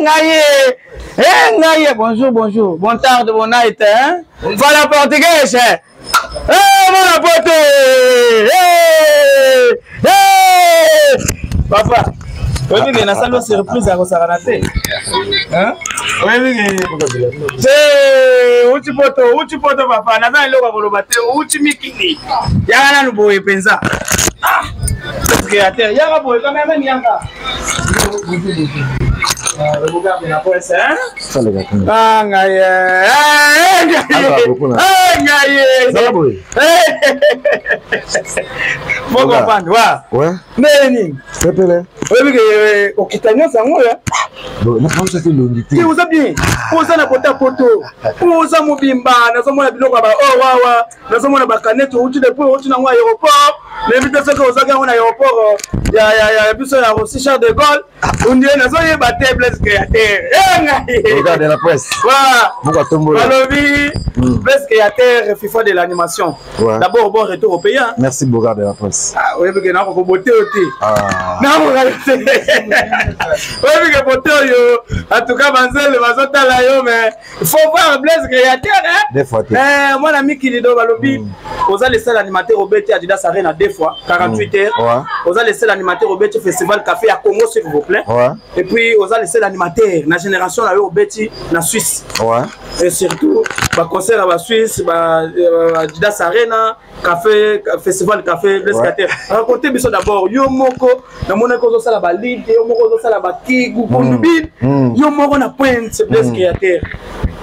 Ngai ye ngai ye. Bonjour, bonjour, bon tard, bon night, hein? Fala portugais. Eh, mwana poto. Eh, eh. Papa, oyebi ke nasali yo surprise ya kosakana te. Oyebi ke te uti poto, uti poto papa, naza eloko ya koloba te, uti mikili. Yaka nanu boye mpenza. Ah, créateur, yaka boye, cameraman yaka. Regarde la presse, hein? Ah, ngai ngai faut comprendre wa ndenge nini pepele oyebi ke okita nyonso yango oyo nakangisaki elongi te oza bien oza na kota poto oza mobimba nazomona biloko ya ba or wawa nazomona bakanete outi depuis outi nango aéroport nayebi te soki ozwaki yango na aéroport ya biso ya Roissy Charles de Gaulle ondie nazoyeba te Blaise Créateur eh, de la presse balobi hmm. Blaise Créateur FIFA de l'animation. D'abord, bon retour au pays, hein. Merci Bogard de la presse. Ah, oyebi ke nako kobote yo te, ah. Nakoka te, oyebi ke bote oyo en tout cas banzele bazotala yo, mais il faut voir Blaise Créateur, hein. Deux fois te. Eh, mwana mikili do balobi mm. Oza le seul animateur obeti Adidas Arena deux fois 48 heures. Oza le seul animateur obeti festival café à Congo, s'il vous plaît. Et puis oza le seul animateur na génération na yo obeti na Suisse. Et surtout ba concert ya ba Suisse, ba Adidas Arena, café, festival café. Blaise Créateur, raconte biso d'abord yo moko. Namonaki ozosala baligue yo moko, ozosala bakigu kundubin yo moko na pointe. Blaise Créateur,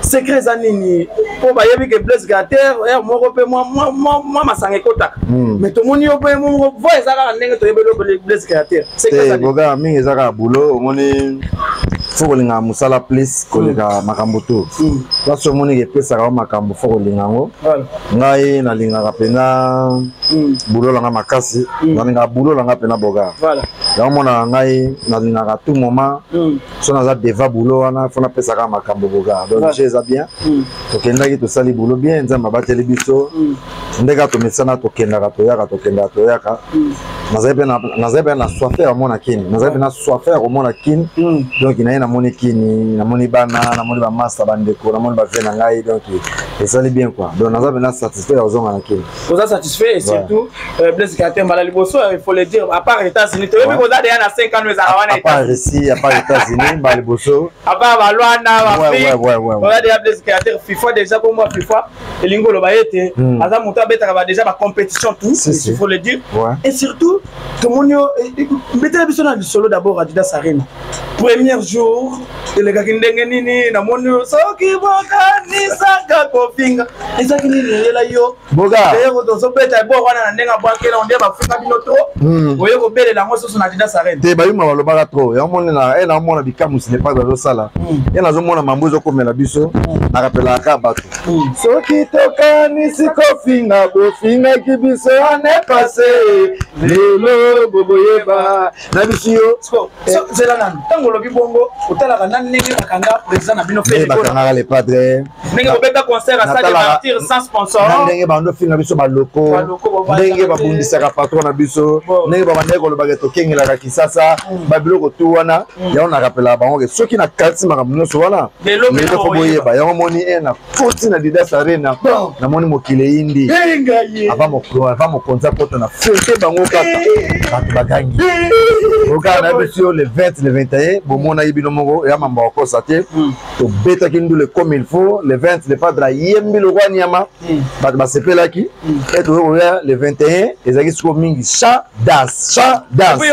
secret eza nini? Mpo bayebi ke Blaise Créateur heure moko mpe mwa masanga ekotaka, mais tomoni yo mpe moko vo eza kaka ndenge toyebeli yo. Blaise Créateur, secret? Boga mingi eza kaka boulot. Omoni, faut kolingaka mosala plus koleka makambo to place. Omoni epesaka yo makambo, faut kolinga yango. Ngai nalingaka mpena boulot nanga makasi, nalingaka boulot nanga mpena boga. Yango monaka ngai nalingaka tout moment so naza devant boulot wana, faut napesaka makambo boga. Donc je eza bien, tokendaki, tosali boulot bien, Nzambe abateli biso. Nde kaka tomesana, tokendaka toyaka, tokendaka toyaka. Nazali mpe na soif ya komona Kini, nazali mpe na soif ya komona Kini. Donc naye, namoni Kini, namoni bana, namoni bamasta, bandeko, namoni bavie na ngai. Donc ezali bien quoi. Donc naza mpe na satisfait ya kozonga na Kini. Oza satisfait et surtout Blaise Créateur, mbala liboso, il faut le dire, à part États-Unis, toyebi koza deya na 5 ans ezala wana. À part Russie, à part États-Unis, mbala liboso. À part balwanda, baafrique, oza deya Blaise Créateur FIFA déjà. Komwa FIFA elingi koloba ete aza moto abetaka ba déjà bacompétition tout, il faut le dire. Et surtout tomoni yo mbetela biso na lisolo d'abord Adidas Arena, premier jour elekaki ndenge nini? Namoni yo soki bokanisaka kofinga, ezaki nini eyela yo? Boga tozobeta ebor wana na ndenge abwakela onde bafinga bino trop, oye kobelela yango susu na Adidas Arena. Te, bayuma balobaka trop. Yango moni na ye naomona bikamusi ne pas azosala ye, nazomona mambo ezokomela biso, nakapelaka kaka bato. Soki tokanisi kofinga, bofingaki biso année passée, lelo boboyeba na biso yo. Zela nanu, ntango olobi bongo, otalaka na ndenge bakanga président na bino? Bakangaka le padre. Ndenge kobeta concert à Stade Martyr sans sponsor. Na ndenge bando finga biso baloko, ndenge babundisaka patron na biso, ndenge babandaki kolobaka tokengelaka Kisasa, babiloko tu wana. Yango nakapelaka bango ke soki na kati makambo nyonso wana, lelo faut boyeba yango. Moni e na koti na Adidas Arena, namoni mokili eyindi avant mokonzi akota na fete bango kaka bato bagangi okaka na biso yo le 20, le 21. Bomonaki bino moko ya mambo akosa te, tobetaki ndule comme il faut. Le 20, le padre ayembi lokwa nyama, bato basepelaki. E tozo koya le 21, ezalaki sikoyo mingi chant, danse, chant, danse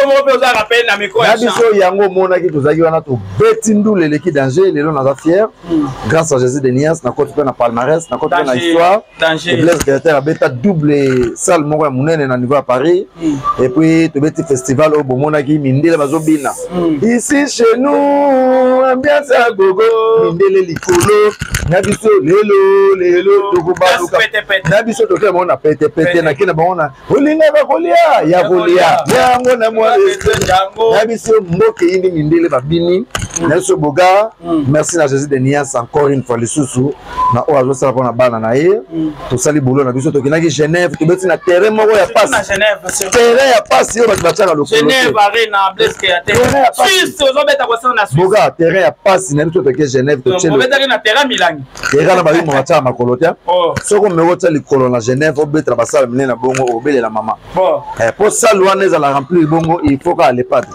na biso. Yango omonaki tozalaki wana, tobeti ndule eleki danger. Lelo naza fier grâce à Jésus de Nias, nakoti mpe na palmarès, nakoti mpe na histoire. Blaise Créateur abeta double salle moko ya monene na niveau ya Paris. Et puis tobeti festival oyo bomonaki mindele bazobina ici chez nous, ambiance ya gogo, mindele likolo. Na biso lelo lelo tokobaluka. Na biso tokei bango na petepete, nakei na bango na olingaka kolia ya kolia yango na mwa na biso mboka eyindi, mindele babini na biso boga. Merci na Jésus de Nias encore une fois lisusu na oyo azosala mpona bana na ye. Tosali boulot na biso, tokendaki Genève, tobeti na terrain moko ya pasi, terrain ya pasi oyo bato batiaka lokolo. Boga, terrain ya pasi na biso, toke Genève, totiobetaki na terrain milangi, terrain na babimo batiaka makolo te. Soki omeki otia likolo na Genève, obetela basala minene na bongo, obelela mama po salle wana ezala remplir bongo, il faut kaka Le Padre.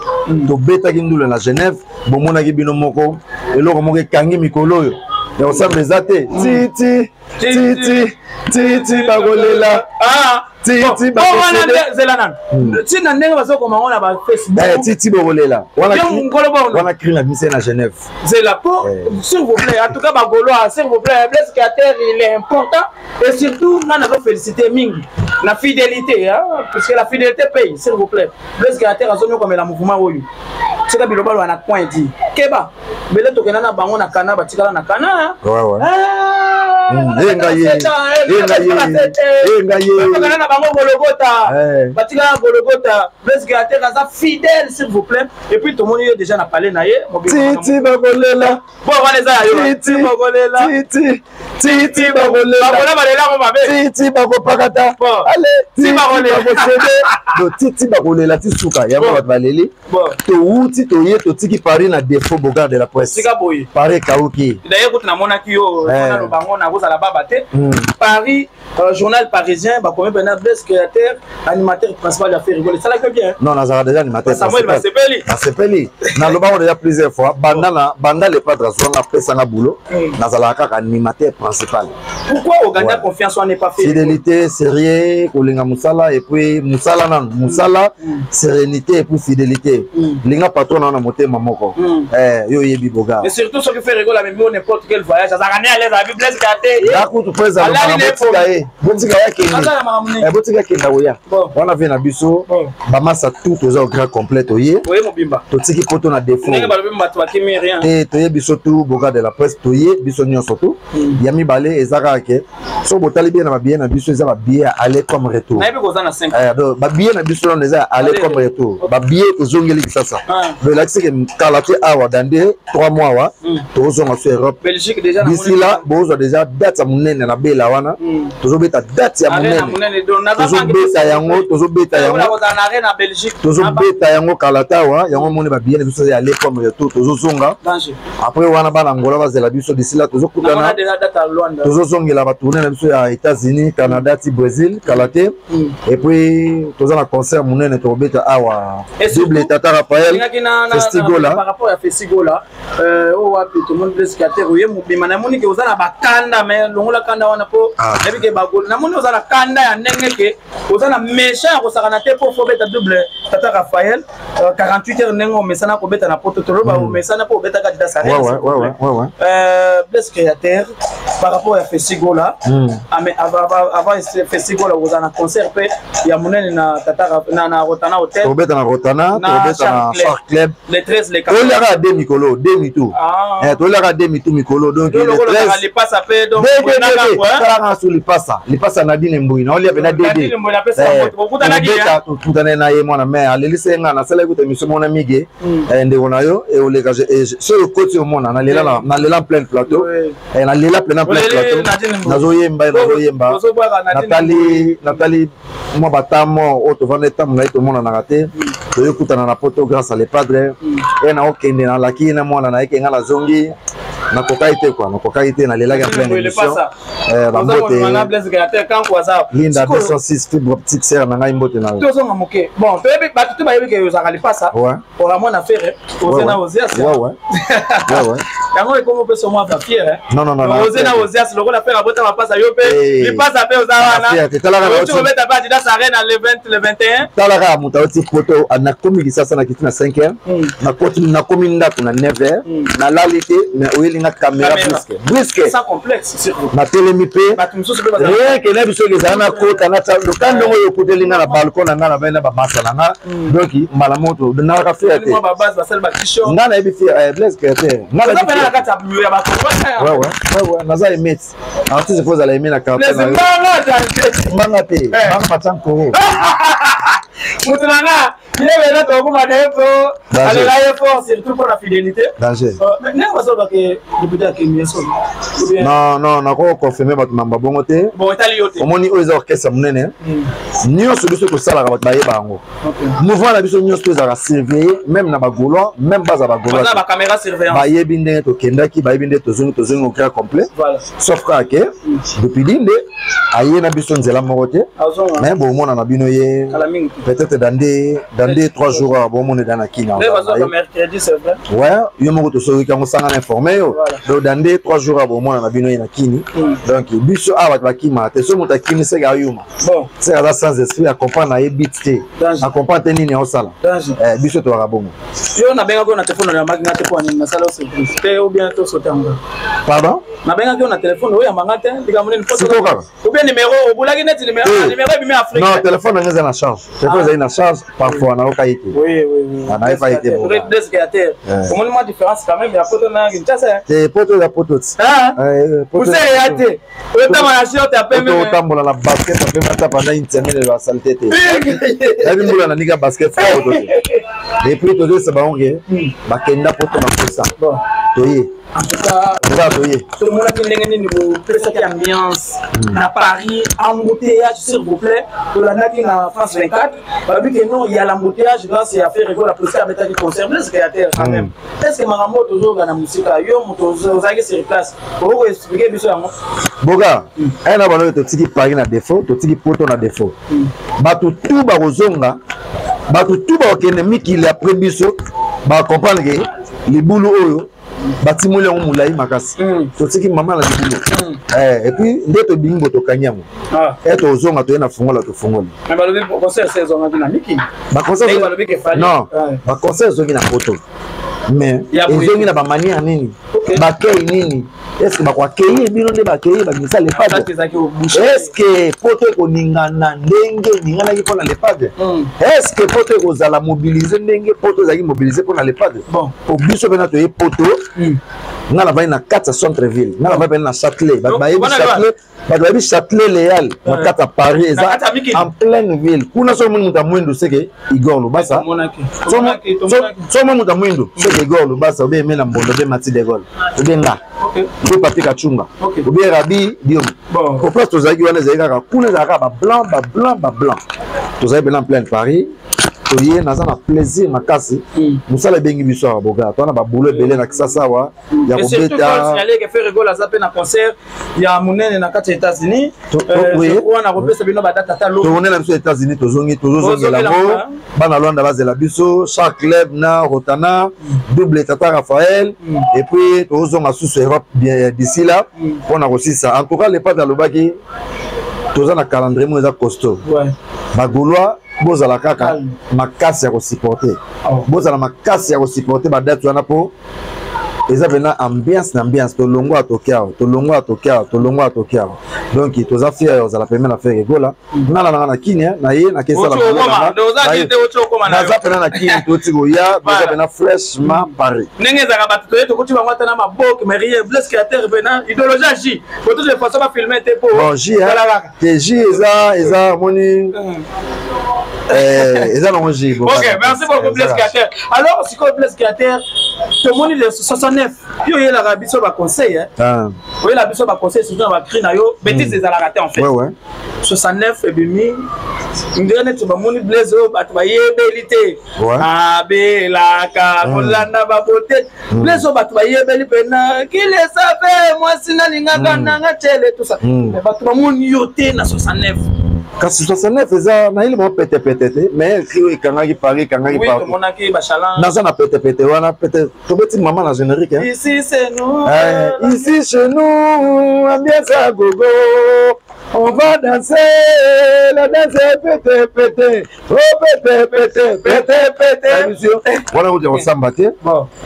Tobetaki ndula na Genève, bomonaki bino moko. Eloko moko ekangi mikolo oyo ya kosamba eza te, titi titi titi bakolela titi. Zela nano, ntina ndenge bazokoma ngo na baFacebook. Titi bokolela wana, cri na biso na Genève. Zela po, s'il vous plaît, en tout cas bagaulois, s'il vous plaît, Blaise Créateur, il est important et surtout nga nazo féliciter mingi na fidélité, hein, parce que la fidélité paye. S'il vous plaît, Blaise Créateur azonyokomela mouvement oyo, tika biloba loba na coin di keba bele. Tokenda na bango na kana, batikala na kana. Tokenda na bango Gologota, batikala na Gologota. Blaise Créateur aza fidèle, s'il vous plaît. Et puis tomoni ye déjà na palais na ye. Titi bakolela. Bon, wana eza ya yo. Titi bakolela, titi titi bakolela. Bakola, balelako mabe. Titi bakopakata, ale titi bakosede do, titi bakolela ti suka. Yango bato baleli. Towuti, toye, totiki Paris na défaut. Bogard de la presse. Sika boye. Paris kauki. D'ailleurs kutu namonaki yo, naloba ngo, nakozala baba te. Paris, journal parisien bakomi mpena Blaise Créateur, animateur principal ya Ferre Gola. Esalaki bien. Non, nazalaka déjà animateur. Samuel basepeli. Nasepeli, nalobako déjà plusieurs fois, banda na banda Le Padre azwanga, apesanga boulot, nazalaka kaka animateur principal. Pourquoi ogagna confiance wana epa Ferre? Fidélité, sérieux, kolinga mosala et puis mosala nanu mosala, sérénité et puis fidélité. Linga patron na na motema moko. Yo oyebi boga. Et surtout soki Ferre Gola amemi yo n'importe quel voyage, azalaka ne à l'aise abi Blaise Créateur. Nakutu mpo ezalaka, botika ye, botika ye akende, botika akenda koya wana vie na biso. Bamasa tout toza au grand complet, toye. Oye mobimba. Totiki poto na défaut. Ndenge balobi, bato bakimi rien. Te, toye biso tout, boga de la presse, toye biso nyonso tout. Ya mibale eza kaka ke soki botali bien na babillet na biso, eza babillet ya aller comme retour. Nayebi koza na 5. Babillet na biso nano eza ya aller comme retour, babillet tozongeli Kisasa. Donc elakisi ke kala te awa, dans 2, 3 mois awa, tozonga so Europe. Belgique déjà. D'ici là bozwa déjà date ya monene na bela wana. Tozobeta date ya monene, tozobeta yango, tozobeta yango, tozobeta yango kala te awa. Yango moni babillet na biso ya aller comme retour, tozozonga. Après wana, bana Angola bazela biso. D'ici là tozokutana, tozozongela batournée na biso ya États-Unis, Canada ti Brésil kala te. Et puis toza na concert monene tokobeta awa, double Tata Raphaël, Festigola. Par rapport ya Festigola oyo wapi tomoni Blaise Créateur oye mobima, namoni ke oza na bakanda, mais longola kanda wana mpo nayebi ke bagolo. Namoni oza na kanda ya ndenge ke oza na méchant ya kosakana te mpo fo obeta double Tata Raphaël 48 heures, ndenge omesana kobeta na poto. Toloba omesana mpo obetaka Adidas Arena. Blaise Créateur, par rapport ya Festigola, avant Festigola okozala na concert mpe ya monene na tata na Rotana Hotel. Tobeta na Rotana, tobeta na Shark Club. Le 13, le 14. Toliaka de mikolo de mitu, toliaka de mitu mikolo. Donc le 13 lipasa mpe. Talaka so lipasa, lipasa Nadine Mbui naolia mpena dede, tokutana na ye mwana mai alelisi nga. Nasalaki kuta émission mona mige ndeko na yo eoleka. Soki okoti, omona nalela, nalela plein plateau, nalela plein plein plateau, nazoyemba, nazoyemba. Natali, natali mwa batamo oyo tovanda etambo na ye, tomonanaka te, toyokutana na poto grâce à Le Padre. E na okende, nalaki ye na mwana na ye ke nga nazongi. Nakokaki te kua, nakokaki te, nalelaki en pleine émission. Bambote Linda 206 fibre optique, sere na ngai, mbote na yo. Tozonga moke. Bon, toyebi, bato te bayebi ke ozalaka lipasa oramona Ferre, oze na Ozias. Yango ekomi opesa mwa bafiere. Non, non, non. Oze na Ozias lokola Ferre abota mapasa, yo mpe lipasa mpe oza wana, kobeta mpe Adidas Arena le 20, le 21. Tala kaka moto auti poto, nakomi Kisasa, nakiti na 5 heures, nakoti, nakomi ndako na 9 heures, nalali te, mais oyelinga caméra brusque brusque. Sans complexe. Natelemi mpe rien ke na biso ezala na kota loka ndongo oyo okuteli nga na balcon na nga, na bai na bamasa na nga. Donc mbala moto nalaka fier te, nga nayebi fier Blaise Créateur, nga nayebi. na kati ya bato. Ouais, naza aimé. Artiste faut ozala aimé na quartier. Mbanga Mbanga te, mbanga batya nkoro. Moto na nga ye wena, tokoma na ye po alela ye fort, surtout pour la fidélité. Danger. Ndenge bazolobake député akemi ye solo? Non, nako confirme bato mamba bongo te. Bon, etali yo te. Omoni, oyo eza orchestre monene. Nyonso biso tosalaka, bato bayeba yango. Mouvement na biso nyonso to ezalaka surveillé, même na bagaulois, même baza bagaulois. Bacaméra surveillance. Bayebi ndenge tokendaki, bayebi ndenge tozongi, tozongi au grand complet, sauf kaka ke depuis nde aye na biso nzela moko te. Mais bomona na bino ye peut-être dans 2, 3 jours awa, bomona eda na kina. Ouais, yo moko tosoki yango sanga na informé yo. Donc dans 2, 3 jours awa, bomona na bino ye na kini. Donc biso awa bato bakimaka te. So moto akimi, seke ayuma, seke aza sans esprit, acomprendre na ye bit te, acomprendre te nini aosala. Biso towaka bongo. Yo nabengaki yo na telefone, oyambaki nga te. Mpo nini? Nasala surprise te ou bien tosotanga? Pardon? Nabengaki yo na telefone, oyambanga te. Likambo nini? Siko kaka. Ou bien numéro obulaki neti numéro ebimi Afrique. Non, telefone nanga eza na charge, telefone ezali na charge. Parfois nayoka ye te. Nayefa ye te. Blaise Créateur, omoni mwa différence quand même ya poto na Kinshasa? Te, poto eza poto ti. Poussière ya te, otambola na short ya pembe. Otambola na basket ya pembe ata pendant une semaine, elo asali te. Yabi mbula na nika basket poto te. Et puis tozoyesa bango ke bakenda poto na posa toye. En tout cas, eza toye. Tomonaki ndenge nini bopesaki ambiance na Paris, embouteillage, s'il vous plaît. Tolandaki na France 24, balobi ke non, ya l'embouteillage grâce ya Ferre Gola, Prisca abetaki concert. Blaise Créateur, quand même, est ce que makambo oyo tozoyoka na mosika, yo moto ozalaki sur place, okoki koexpliquer biso yango? Boka aye na bano oyo, totiki Paris na défaut, totiki poto na défaut. Bato tu bakozonga, bato tu bakokende mikili après biso, bacomprendre ke libulu oyo batimoli yango molai makasi. Totiki mama na libulu et puis nde tobingi bo tokangi yango e tozonga, toye na fungola, tofungoli. Non, baconcert ezongi na poto, mais ezongi na bamanière nini? Bakei nini? Est ce que bakoaccueillir bino nde bakei babimisa Le Padre? Est ce que poto ekoningana ndenge eninganaki mpona Le Padre? Est ce que poto ekozala mobilisé ndenge poto ezalaki mobilisé mpona Le Padre? Po biso mpena toye poto, nga na vandi na kati ya centre ville, nga na vandi pene na Châtelet. Bato bayebi Châtelet, bato bayebi Châtelet Léal na kati ya Paris, eza en pleine ville kuna. So omoni moto ya mwindu, seke Igor Lubasa. So omoni moto ya mwindu, seke Igor Lubasa, obe Eme na Mbondo, obe Mati de Gaulle, obe nga, obe Papi Kachunga, obe Rabi Diomi. Po place tozalaki wana ezali kaka kuna, ezalaka bablanc, bablanc, bablanc. Tozali mpena en pleine Paris. Toye, naza na plaisir makasi. Mosala ebengi biso awa, boga toa na babulo ebele na Kisasa awa ya kobeta. Ferre Gola aza mpe na concert ya monene na kati ya États-Unis wana, kopesa bino badate ata. Tourne na biso États-Unis, tozongi, tozozongela yango. Bana Lwanda bazela biso, Shark Club na Rotana, double tata Raphaël. Et puis tozonga susu Europe bien d'ici là mpona kosisa. En tout cas, Le Padre alobaki toza na calendrier moko eza costaud. Bagaulois, bozala kaka makasi ya kosupporter, bozala makasi ya kosupporter badate wana, mpo eza mpena ambiance na ambiance. Tolongwa, toke awa, tolongwa, toke awa, tolongwa, toke awa. Donc toza fier ya kozala pembe na Ferre Gola. Nga na nanga na kini na ye nakesala, naza mpena na kini, toti koya, toza mpena fraîchement Paris. Ndenge ezalaka, bato toye, tokoti bango ata na maboke, mais rien. Blaise Créateur, mpena idéologie ya J po toutes les façons bafilme te, po Bon, J te, J eza omoni eza nango J. Ok, merci beaucoup, Blaise Créateur. Alors sikoyo, Blaise Créateur, tomoni le 69, yo oyelaka biso baconseil, oyela biso baconseil surtout na bacri na yo, bêtise ezalaka te en fait. 69 ebimi ndenge neti bamoni Blaise oyo bato bayebeli te, abelaka kolanda babote. Blaise oyo bato bayebeli mpena kilesape mwasi nalingaka nanga tiele, tout ça, bato bamoni yo te na 69. Kasi 69 eza nayeli mwa petepete te, mais cri oyo ekangaki Paris, ekangaki. Partout naza na petepete wana, pete tobeti mama na générique. Ici c'est nous. Ici chez nous, ambiance ya gogo. On va danser la danse pete pete, oh pete pete pete pete. Wana kuja kosamba te.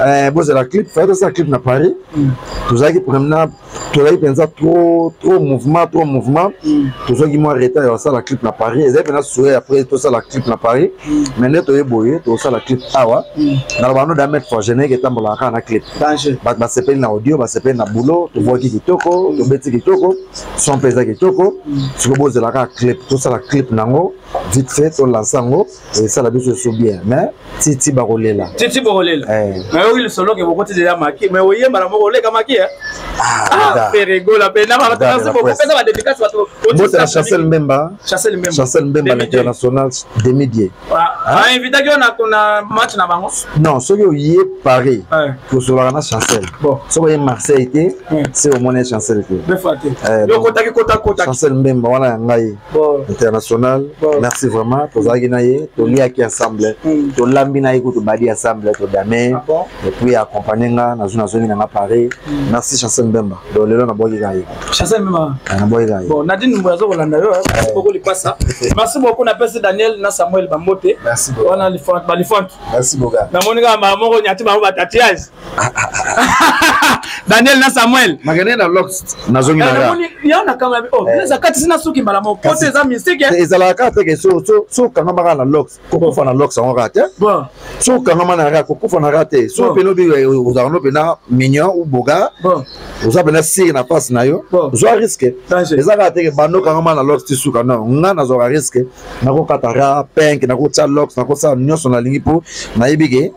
Eh, bozela clip, fallait tosala clip na Paris. Tozalaki premièrement tozalaki mpenza trop trop mouvement, trop mouvement. Tozwaki mwa retard ya kosala clip na Paris. Ezali mpenza souhait après tosala clip na Paris. Mais nde toye boye tosala clip awa. Naloba no da mettre fois générique etambolaka kaka na clip. Bato basepeli na audio, basepeli na boulot, tobwaki kitoko, tobeti kitoko, son mpe eza kitoko. Sikoyo bozela kaka clip, tosala clip nango vite fait, tolanse yango, esala biso eso bien. Mais titi bakolela, titi bokolela. Nayoki lisolo ke bokoti deja maki, mais oyemba na moko oleka maki. Ferre Gola mpe na merci beaucoup, pesa ba dédicace bato. Mbote na Chancel Mbemba. Chancel Mbemba. Chancel Mbemba l'international demi-dieu. Ainvitaki yo na match na bango? Non, soki oye Paris, tosolaka na Chancel. Soki oye Marseille te, se omoni Chancel te. Yo kotaki kota kotaki. Chancel Mbemba wana ya ngai international, merci vraiment. Tozalaki na ye, toliaki ensemble, tolambi na ye kutu badi ensemble, todame, et puis accompagne nga, nazwi nazongi na nga Paris. Merci Chancel Mbemba. Donc lelo nabwaki kaka ye. Chancel Mbemba. Nabwaki kaka ye. Bon, Nadine Mboya azo kolanda yo. Merci beaucoup lipasa. Merci beaucoup napesi Daniel na Samuel bambote. Merci beaucoup. Wana balifante. Merci beaucoup. Namoni kaka mbala moko nyati bango batatillage. Daniel na Samuel. Makende na Lox nazongi na nga. Ya na kanga oh, eza kati sina suki mbala moko. Kote eza mystique. Ezalaka kaka te ke so so so kanga baka na Lox, kokufa na Lox yango kaka te. Bon. So kangama na ra, kokufa na ra te. So peno bi ozalaka no pena mignon ou boga. Bon. Oza pena sire na face na yo. Zwa risque. Eza kaka te ke bando kangama na Lox ti suka, non. Nga nazwaka risque. Nakokata ra pink, nakotia Lox, nakosala nyonso nalingi mpo nayebi ke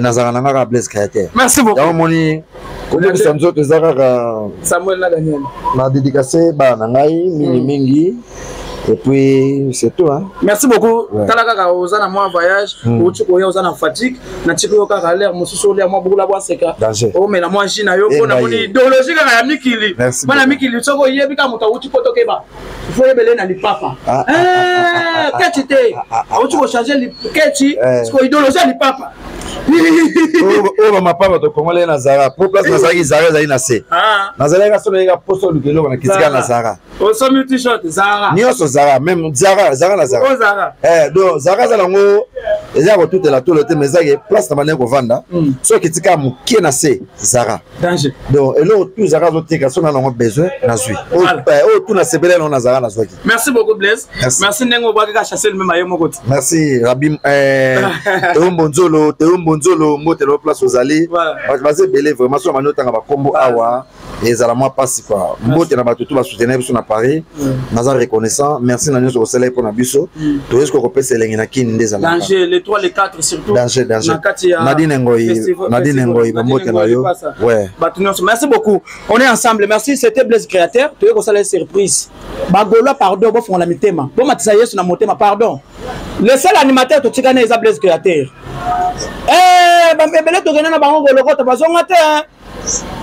nazalaka na nga kaka Blaise Créateur. Merci beaucoup. Yango moni kobebisa nzoto eza kaka Samuel na Daniel. Na dédicace bana na ngai mingi mingi. Et puis c'est tout, hein. Merci beaucoup. Ouais. Tala kaka oza na mwa voyage, outi koya, oza na fatigue, na tiki yo kaka l'air mosusu olia mwa bukula bwa seka. Omela mwa jus na yo mpo na moni idéologie kaka ya mikili. Bana mikili soki oyebi kaka moto awuti poto keba. Il faut yebele na lipapa. Keti te. Awuti ko changer keti, siko idéologie ya lipapa. Oyo bamapapa tokongole na Zara po place nazalaki, Zara ezali na se. Nazalaki so nayeka poso oluka eloko na kitika na Zara. Osomi t-shirt Zara. Nyonso Zara, même Zara, Zara na Zara. O Zara. Donc Zara aza nango eza ya kotutela tolo te, mais ezaki place na bandeki kovanda. Soki etika mokie na se, Zara. Danger. Donc eloko tu Zara azoteka, so na nango besoin, nazwi. Oyo tu nasepeli nango na Zara, nazwaki. Merci beaucoup Blaise. Merci, merci ndenge obwaki ka chasser le même aye moko ti. Merci Rabbi Théo Mbonzolo, Théo Mbonzolo, mbote na place ozali. Bato baza ebele vraiment, so bandi otanga bakombo awa ezala mwa mpasi quoi. Mbote na bato tu basoutenir biso na Paris. Naza reconnaissant. Merci na nyonso kosala ye mpo na biso. Toyesi kokopesa elengi na Kini nde ezalaka. Danger, les 3, les 4 surtout. Danger, danger. Na kati ya Nadine Ngoyi, Nadine Ngoyi, bambote na yo. Ouais. Bato nyonso. Merci beaucoup. On est ensemble. Merci, c'était Blaise Créateur. Toyei kosala surprise. Bagaulois, pardon, bofongola mitema. Bomatisa Yesu na motema, pardon. Le seul animateur totikana eza Blaise Créateur. Eh, bamebele tokende na bango kolokota bazonga te.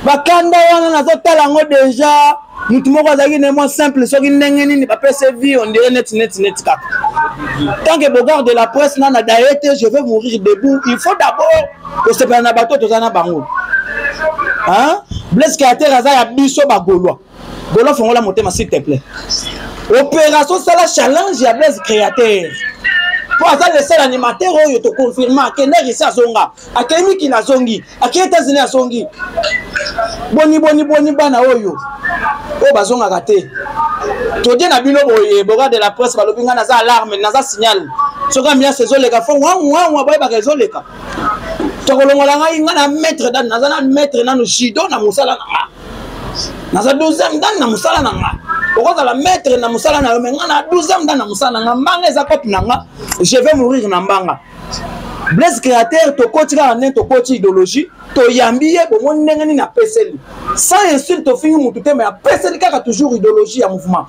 Bakanda wana nazotala yango deja. Mutu moko azalaki ne mwa simple, soki ndenge nini bapesa vie, on dirait neti neti neti kaka. Tant que Bogard de la presse na na daye te, je vais mourir debout. Il faut d'abord kosepela na bato toza na bango. Hein? Blaise Créateur aza ya biso ba Gaulois. Gaulois, fongola motema s'il te plaît. Opération sala challenge ya Blaise Créateur. Po aza le seul animateur oyo to confirma akende Russie azonga, akei mikili azongi, akei États-Unis azongi. Boni boni boni bana oyo oyo bazongaka te. Todie na bino boye, Bogard de la presse balobi nga naza alarme, naza signal. Soki ambiance ezoleka fo wa wa wa boyebaka ezoleka. Tokolongola ngai, nga na maître dan, naza na maître nanu judo na mosala na nga. Naza 12e dan na mosala na nga. Okozala maître na mosala na yo, mais nga na 12e dan na mosala na nga. Mbanga eza cope na nga, je vais mourir na mbanga. Blaise Créateur tokoti kaka ndenge tokoti idéologie, toyambi ye bomoni ndenge nini apeseli. Sans insulte, tofingi mutu te, mais apeseli kaka toujours idéologie ya mouvement.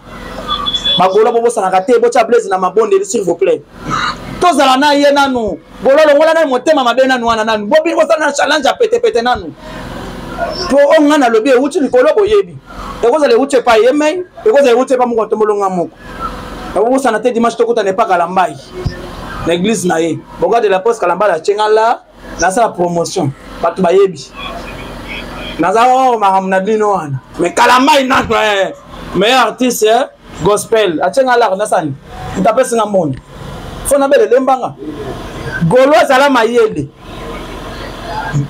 Bagolo bobosanaka te, botya Blaise na mabondeli s'il vous plaît. Tozala na ye nanu. Golo longola nanu motema mabe nanu wana nanu. Bobi bosala na challenge ya petepete nanu. Po oyo nga nalobi ewuti likolo boyebi. Ekozala ewuti epai ye mei, ekozala ewuti epai moko atombolo nga moko. Nakobosana te dimanche tokutana epa Kalambayi na église na ye. Boga de la Poste Kalambayi atie nga la nasala promotion. Bato bayebi. Naza oyo makambo na bino wana. Mais Kalambayi nanu meilleur artiste. Gospel atie nga lar nasani moto apesi nga mbongo fo nabelele mbanga. Golo azala mayele.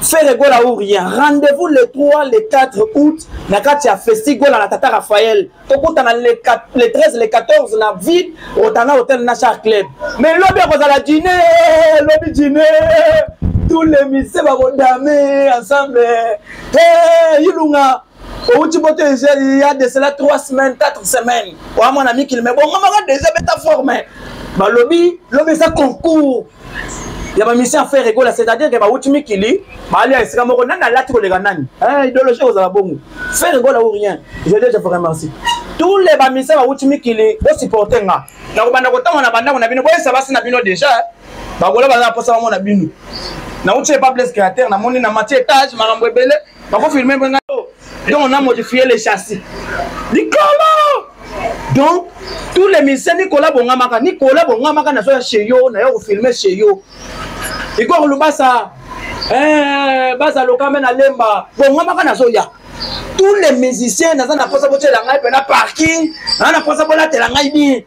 Ferre Gola ou rien. Rendez-vous le 3, le 4 août na kati ya Festi Gola na Tata Raphaël. Tokutana le 4, le 13, le 14 na ville Rotana Hotel na Char Club. Mais lobi akozala dîner, lobi dîner. Tous les musiciens bakodame ensemble. Hey, Ilunga outi poto il y a de cela 3 semaines, 4 semaines. Oa mwana mikili mais bongamaka déjà beta forme. Balobi lobi eza concours ya bamission ya Ferre Gola, c'est-à-dire ke bawuti mikili balia esika moko, nani alati koleka nani, idéologie kozala bongo. Ferre Gola ou rien. Je dis, je vous remercie tous les bamission bawuti mikili, bosupporte nga nakobanda kotanga na bandako na bino, boyesa basi na bino déjà bagola baza na mposa bamona bino. Nauti epa Blaise Créateur, namoni na mati étage makambo ebele bakofilme mpe ngai. Donc on a modifié les châssis likolo. Donc tous les musiciens, Nicolas bongamaka, Nicolas bongamaka, nazoya chez yo, nayo kofilme chez yo. Igor Lubasa, eh, baza lokame na lemba, bongamaka, nazoya. Tous les musiciens, naza na mposa botyela ngai mpe na parking, naza na mposa bolatela ngai bien.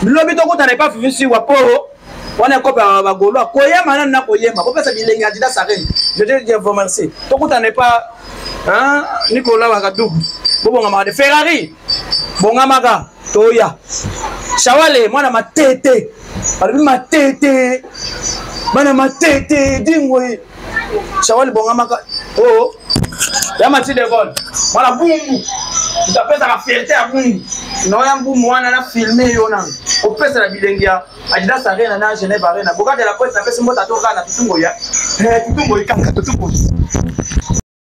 Lobi tokutana epa Fifi Siwa, po wana ekope ya bagolo koyema nani na koyema kopesa bilenge ya Adidas Arena. Je te dis vous merci. Tokutana epa Nicolas Wakaduku, bobongamaka de Ferrari, bongamaka, toya. Shawale mwana matete, balobi matete, bana matete dingwe. Shawale bongamaka oh ya mati de gol mwana bumbu, utapesaka fierté ya bumbu naoya mbumbu wana na filme yo nano opesela bilenge ya Adidas Arena na Genève Arena. Bokate la presse, napesi mbota to kaka na tutungo ya tutungo kaka tutungo.